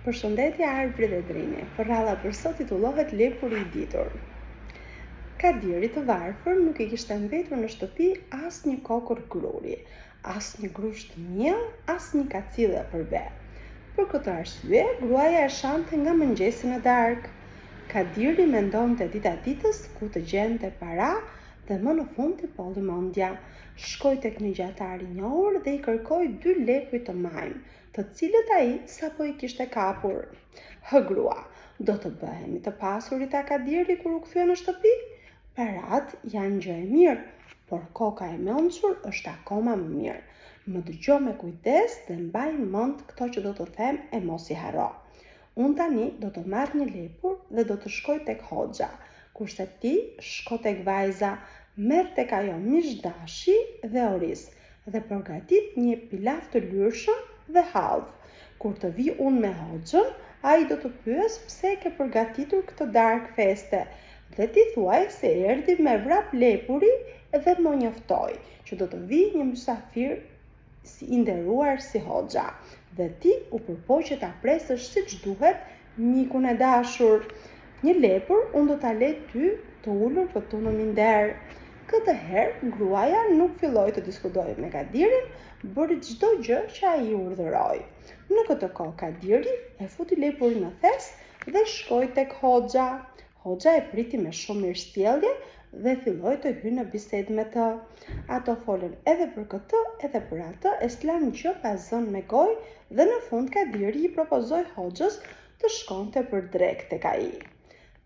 Përshëndetje Arbri dhe Drini. Përralla për sot titullohet Lepuri i ditur. Kadirit të varfër nuk i kishte mbetur në shtëpi as një kokërr gruri, as një grusht miell, as një kacille për be. Për këtë arsye, gruaja e shante nga mëngjesi në darkë. Kadiri mendonte dita ditës ku të gjente para dhe më në fund i polli mendja. Shkoi tek një gjatar i njohur dhe i kërkoi dy lepuj të majmë, të cilët ai sapo i kishte kapur. Hë grua, do të bëhemi të pasur i tha Kadiri kur u kthye në shtëpi? Paratë janë gjë e mirë, por koka e mençur është akoma më mirë. Më dëgjo me kujdes dhe mbaj mend këto që do të them e mos i harro. Unë tani do të marr një lepur dhe do të shkoj tek hoxha, kurse ti shko tek vajza, merr tek ajo mish dashi dhe oriz, dhe përgatit një pilaf të lyrshëm dhe hallvë. Kur të vij unë me hoxhën, ai do të pyesë pse e ke përgatitur këtë darkë feste dhe ti thuaj se erdhi me vrap lepuri dhe më njoftoi që do të vijë një mysafir si i nderuar si hoxha dhe ti u përpoqe ta presësh siç duhet mikun e dashur. Një lepur unë do ta le ty të ulur këtu në minder. Këtë herë gruaja nuk filloi të diskutojë me Kadirin, bëri çdo gjë që ai i urdhëroi. Në këtë kohë Kadiri e futi lepurin në thes dhe shkoi tek hoxha. Hoxha e priti me shumë mirësjellje dhe filloi të hyjë në bisedë me të. Ato folën edhe për këtë, edhe për atë, e s'lanë gjë pa zënë me gojë dhe në fund Kadiri i propozoi hoxhës të shkonte për drekë tek ai.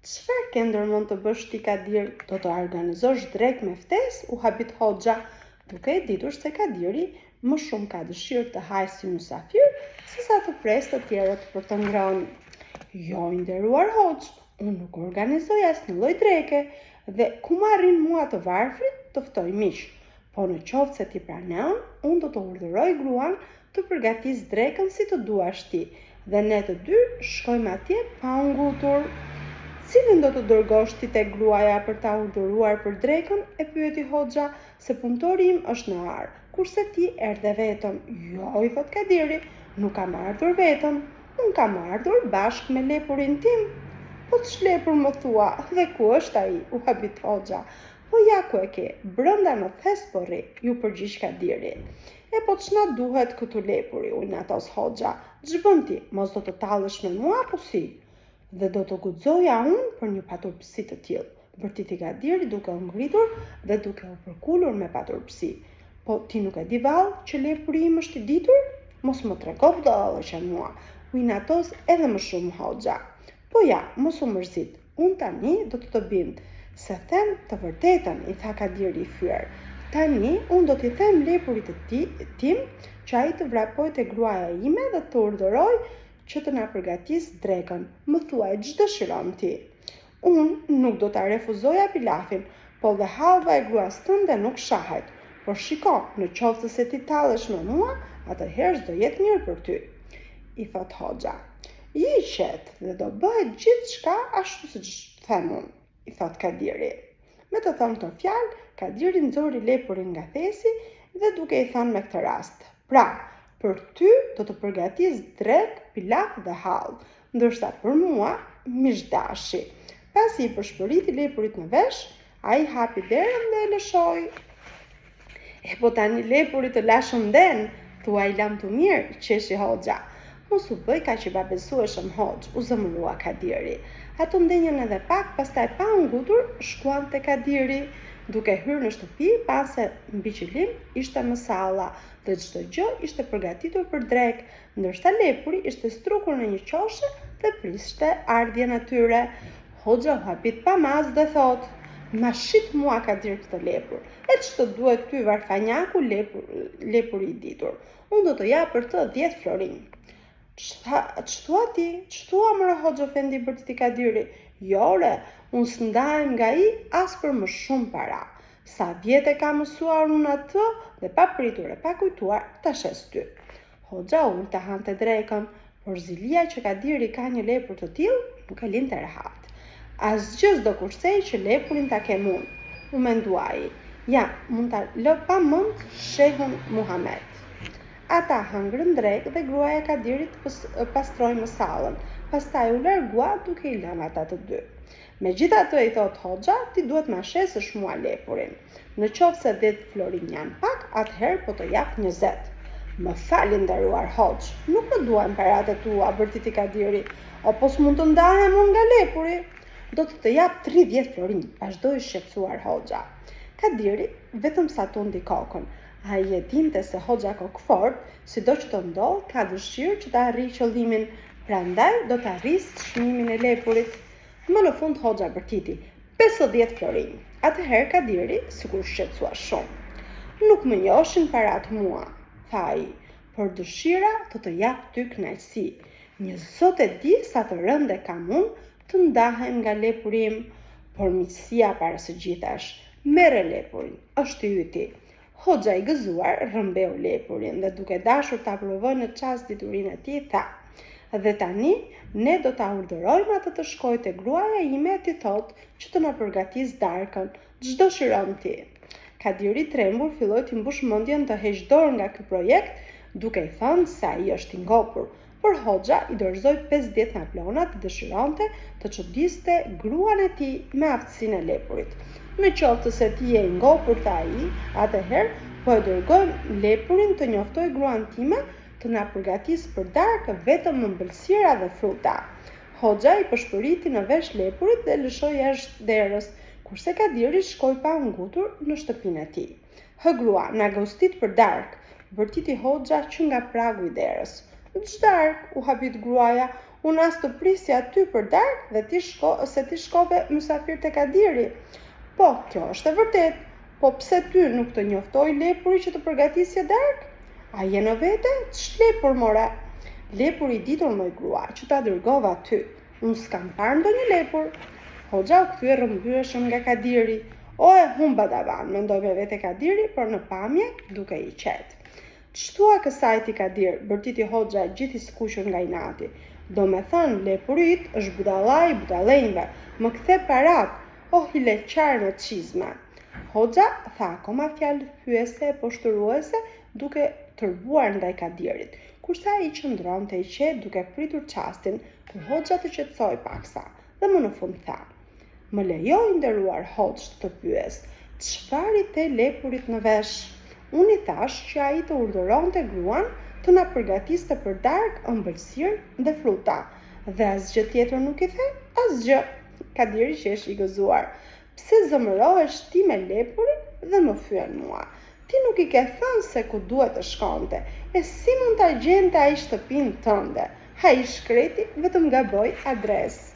Çfarë ke ndërmend të bësh ti Kadir? Do të organizosh drekë me ftesë? U habit hoxha, duke e ditur se Kadiri më shumë ka dëshirë të hajë si mysafir, sesa të presë të tjerët për të ngrënë. Jo, i nderuar hoxhë, unë nuk organizoj asnjë lloj dreke dhe ku më arrin mua të varfrit të ftoj miq. Po në qoftë se ti pranon, unë do të urdhëroj gruan të përgatisë drekën si të duash ti dhe ne të dy shkojmë atje pa u ngutur. Cilin do të dërgosh ti tek gruaja për ta urdhëruar për drekën, e pyeti hoxha, se punëtori im është në arë, kurse ti erdhe vetëm. Jo, i thotë Kadiri, nuk kam ardhur vetëm, unë kam ardhur bashkë me lepurin tim. Po ç'lepur më thua dhe ku është ai, u habit hoxha. Po ja ku e ke, brenda në thes po rri, iu përgjigj Kadiri. E po ç'na duhet këtu lepuri, u inatos hoxha, ç'bën ti, mos do të tallesh me mua apo si? Dhe do të guxoja unë për një paturpësi të tillë, bërtiti Kadiri duke u ngritur dhe duke u përkulur me paturpësi. Po ti nuk e di vallë që lepuri im është i ditur? Mos më trego budallallëqe mua, u inatos edhe më shumë hoxha. Po ja, mos u mërzit, Unë tani do të të bind, se them të vërtetën, i tha Kadiri i fyer. Tani unë do t'i them lepurit të ti, tim që ai të vrapojë te gruaja ime dhe të urdhërojë që të na përgatisë drekën. Më thuaj ç'dëshiron ti. Unë nuk do ta refuzoja pilafin, po dhe hallva e gruas tënde nuk shahet. Por shiko, në qoftë se ti tallesh me mua, atëherë s'do jetë mirë për ty, i thotë hoxha. Ji i qetë dhe do bëhet gjithçka ashtu siç them unë, i thotë Kadiri. Me të thënë këto fjalë, Kadiri nxori lepurin nga thesi dhe duke i thënë me këtë rast, pra, për ty do të përgatis drekë, pilaf dhe hallvë, ndërsa për mua, mish dashi. Pasi i pëshpëriti lepurit në vesh, Ai hapi derën dhe e lëshoi. E po tani lepuri të lashë ndenë, thuaj lamtumirë, qeshi hoxha. Mos u bëj kaq i pabesueshëm hoxhë, u zemërua Kadiri. Ato ndenjën edhe pak, pastaj pa u ngutur, shkuan te Kadiri. Duke hyrë në shtëpi, panë se mbi qilim ishte mësalla dhe çdo gjë ishte përgatitur për drekë, ndërsa lepuri ishte strukur në një qoshe dhe priste ardhjen e tyre. Hoxha u habit pa masë dhe thotë, Ma shit mua Kadir këtë lepur, e ç'të duhet ty varfanjaku lepur, lepuri i ditur. Unë do të jap për të 10 florinj. Ç'thua ti? Ç'thua more hoxhë efendi bërtiti Kadiri? Jo ore, unë s'ndahem nga ai as për më shumë para. Sa vjet e kam mësuar unë atë dhe pa pritur e pa kujtuar ta shes ty. Hoxha u ul ta hante drekën, por zilia që Kadiri ka një lepur të tillë nuk e linte rehat. Asgjë s'do kursej që lepurin ta kem unë, u mendua ai. Ja, mund ta lë pa mend shehun Muhamet. Ata hëngrën drekë dhe gruaja e Kadirit pastroi mësallën, pastaj u largua duke i lënë ata të dy. Megjithatë, i thotë hoxha, ti duhet ma shesësh mua lepurin. Në qoftë se 10 florinj janë pak, atëherë po të jap 20. Më fal i nderuar hoxhë, nuk më duhen paratë e tua, bërtiti Kadiri, o po s'mund të ndahem unë nga lepuri. Do të të jap 30 florinj, vazhdoi i shqetësuar hoxha. Kadiri vetëm sa tundi kokën. Ai e dinte se hoxha kokëfortë, sido që të ndodhë, ka dëshirë që të arrijë qëllimin, prandaj do ta rrisë çmimin e lepurit. Më në fund hoxha bërtiti, 50 florinj. Atëherë Kadiri sikur u shqetësua shumë. Nuk më joshin paratë mua, tha ai, por dëshira të të jap ty kënaqësi. Një zot e di sa të rëndë e kam unë të ndahem nga lepuri im, por miqësia para së gjithash. Merre lepurin, është i yti. Hoxha i gëzuar rrëmbeu lepurin dhe duke dashur ta provojë në çast diturinë e tij, tha: Dhe tani ne do ta urdhërojmë atë të shkojë te gruaja ime e t'i thotë që të na përgatisë darkën, ç'dëshiron ti. Kadiri i trembur filloi t'i mbushë mendjen të heqë dorë nga ky projekt, duke i thënë se ai është i ngopur, Por hoxha i dorëzoi 50 naplona dhe dëshironte të çudiste gruan e tij me aftësinë e lepurit. Në qoftë se ti je i ngopur, tha ai, atëherë po e dërgojmë lepurin të njoftojë gruan time të na përgatisë për darkë vetëm ëmbëlsira dhe fruta. Hoxha i pëshpëriti në vesh lepurit dhe e lëshoi jashtë derës, kurse Kadiri shkoi pa u ngutur në shtëpinë e tij. Hë grua, na gostit për darkë, bërtiti hoxha që nga pragu i derës. Ç'darkë, u habit gruaja, unë as të prisja ty për darkë dhe ti shko, se ti shkove mysafir te Kadiri. Po, kjo është e vërtetë, po pse ty nuk të njoftoi lepuri që të përgatisje darkë? A je në vete? Ç'lepur more? Lepuri i ditur moj grua, që ta dërgova ty. Unë s'kam parë ndonjë lepur. Hoxha u kthye rrëmbyeshëm nga Kadiri. O e humba davanë, mendoi me vete Kadiri, por në pamje dukej i qetë. Ç'thua kësaj ti Kadir, bërtiti hoxha gjithë i skuqur nga inati. Domethënë, lepuri yt është budallai i budallenjve, më kthe paratë, o hileqar me çizme. Hoxha tha akoma fjalë fyese e poshtëruese duke tërbuar ndaj Kadirit, kurse ai qëndronte i qetë duke pritur çastin kur hoxha të qetësohej paksa dhe më në fund tha: Më lejo i nderuar hoxhë të të pyes, çfarë i the lepurit në vesh? Unë i thashë që ai të urdhëronte gruan të na përgatiste për darkë ëmbëlsirë dhe fruta. Dhe asgjë tjetër nuk i the? Asgjë. Kadiri qeshi i gëzuar. Pse zemërohesh ti me lepurin dhe më fyen mua? Ti nuk i ke thënë se ku duhet të shkonte, e si mund ta gjente ai shtëpinë tënde? Ai i shkreti vetëm gaboi adresë.